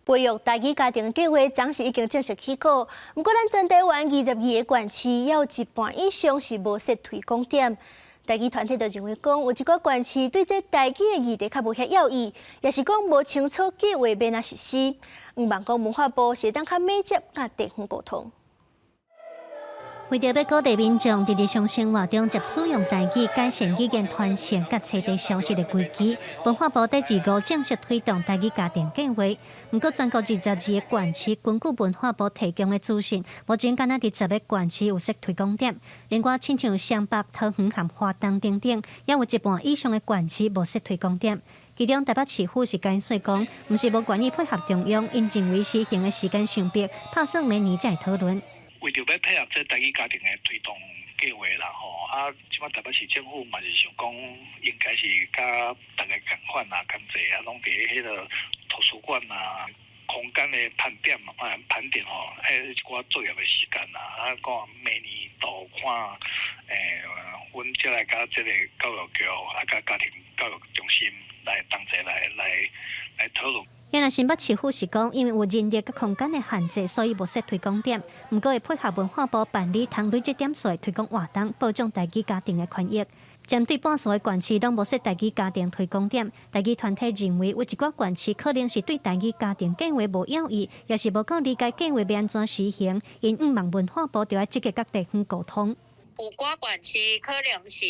培育台語家庭計畫，昨是已經正式起稿。毋過，咱全台灣22個縣市，猶有一半以上是無設推廣點。台語團體就認為講，有一寡縣市對這台語的議題較無遐要意，抑是講無清楚計畫欲按怎實施。向望講文化部是會當較密切佮地方溝通。為著欲鼓勵民眾佇日常生活中捷使用台語，改善語言傳承佮冊地消失的危機，文化部佇二五正式推動台語家庭計畫。毋過，全國22個縣市根據文化部提供的資訊，目前敢若佇10個縣市有設推廣點。另外，親像雙北、桃園和花東等等，也有一半以上的縣市無設推廣點。其中台北市府是解釋講，毋是無願意配合中央，𪜶認為施行的時間傷迫，拍算明年才會討論。為著欲配合這台語家庭的推動計畫啦吼，啊，這擺台北市政府嘛是想講，應該是佮逐家仝款啊，仝齊啊，攏佇彼个圖書館啊，空間的盤點嘛，盤點吼，彼一寡作業的時間啦，啊，講明年度看，阮才來佮這个教育局啊，佮家庭教育中心來同齊來討論。原來新北市府是講，因為有人力佮空間的限制，所以無設推廣點。毋過會配合文化部辦理通累積點數的推廣活動，保障台語家庭的權益。針對半數的縣市攏無設台語家庭推廣點，台語團體認為有一寡縣市可能是對台語家庭計畫無要意，抑是無夠理解計畫欲按怎實行，𪜶向望文化部著愛積極佮地方溝通。有寡縣市可能是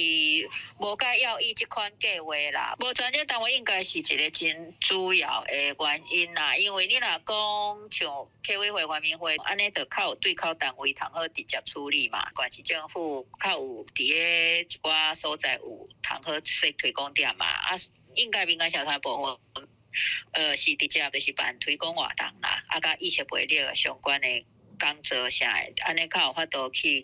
無介要意這款計畫啦，無專業單位應該是一个真主要的原因啦。因為你若講像客委會、原民會，按呢就較有對口單位通好直接處理嘛。縣市政府較有佇咧一寡所在有通好設推廣點嘛。啊，應該民間社團部分，是直接就是辦推廣活動啦，啊，佮意識培力相關的講座啥的，按呢較有法度去，予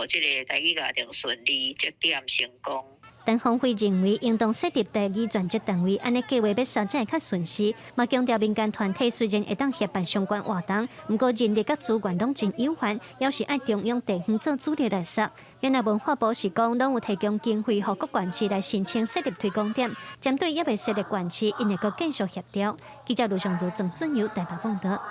這个台語家庭順利設點成功。陳鴻輝認為，應當設立台語專職單位，按呢計畫欲實才會較順勢。嘛強調民間團體雖然會當協辦相關活動，毋過人力佮資源攏真有限，猶是愛中央地方做主力來捒。原來文化部是講，攏有提供經費，予各縣市來申請設立推廣點，針對猶未設的縣市，𪜶會閣繼續協調。記者盧尚如、鄭俊友台北報導。